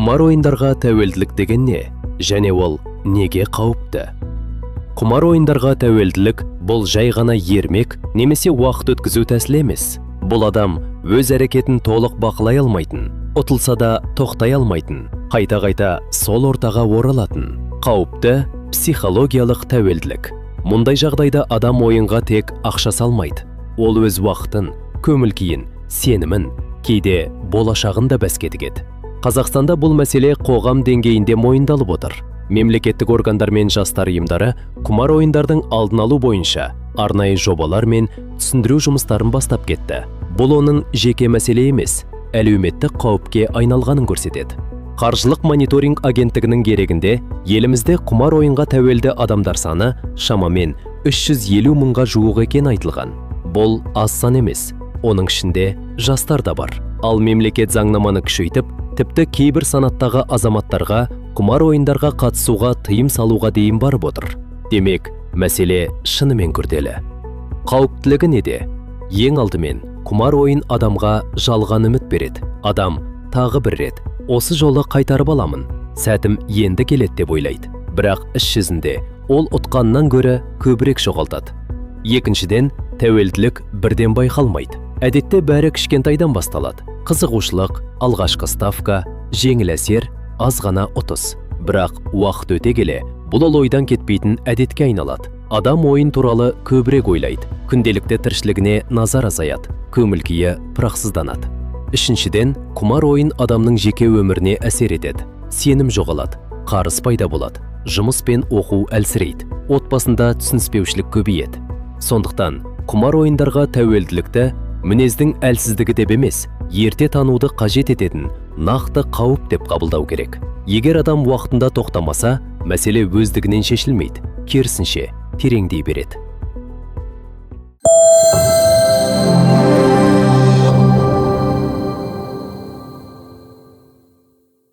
Құмар ойындарға тәуелділік деген не және ол неге қауіпті? Құмар ойындарға тәуелділік – бұл жай ғана ермек немесе уақыт өткізу тәсілі емес. Бұл адам өз әрекетін толық бақылай алмайтын, ұтылса да тоқтай алмайтын, қайта-қайта сол ортаға оралатын қауіпті психологиялық тәуелділік. Мұндай жағдайда адам ойынға тек ақша салмайды. Ол өз уақытын, көңіл күйін, сенімін, кейде болашағын да бәске тігеді. Қазақстанда бұл мәселе қоғам деңгейінде мойындалып отыр. Мемлекеттік органдар мен жастар ұйымдары құмар ойындардың алдын алу бойынша арнайы жобалар мен түсіндіру жұмыстарын бастап кетті. Бұл оның жеке мәселе емес, әлеуметтік қауіпке айналғанын көрсетеді. Қаржылық мониторинг агенттігінің дерегінде, елімізде құмар ойынға тәуелді адамдар саны шамамен 350 мыңға жуық екені айтылған. Бұл аз сан емес, оның ішінде жастар да бар. Ал мемлекет заңнаманы күшейтіп, тіпті кейбір санаттағы азаматтарға құмар ойындарға қатысуға тыйым салуға дейін барып отыр. Демек, мәселе шынымен күрделі. Қауіптілігі неде? Ең алдымен, құмар ойын адамға жалған үміт береді. Адам тағы бір рет, осы жолы қайтарып аламын, сәтім енді келеді деп ойлайды. Бірақ іс жүзінде ол ұтқаннан гөрі көбірек жоғалтады. Екіншіден, тәуелділік бірден байқалмайды. Әдетте бәрі кішкентайдан басталады: қызығушылық, алғашқы ставка, жеңіл әсер, аз ғана ұтыс. Бірақ уақыт өте келе бұл ол ойдан кетпейтін әдетке айналады. Адам ойын туралы көбірек ойлайды, күнделікті тіршілігіне назар азаяды, көңіл күйі тұрақсызданады. Үшіншіден, құмар ойын адамның жеке өміріне әсер етеді. Сенім жоғалады, қарыз пайда болады, жұмыс пен оқу әлсірейді, отбасында түсініспеушілік көбейеді. Сондықтан құмар ойындарға тәуелділікті мінездің әлсіздігі деп емес, ерте тануды қажет ететін нақты қауіп деп қабылдау керек. Егер адам уақытында тоқтамаса, мәселе өздігінен шешілмейді, керісінше, тереңдей береді.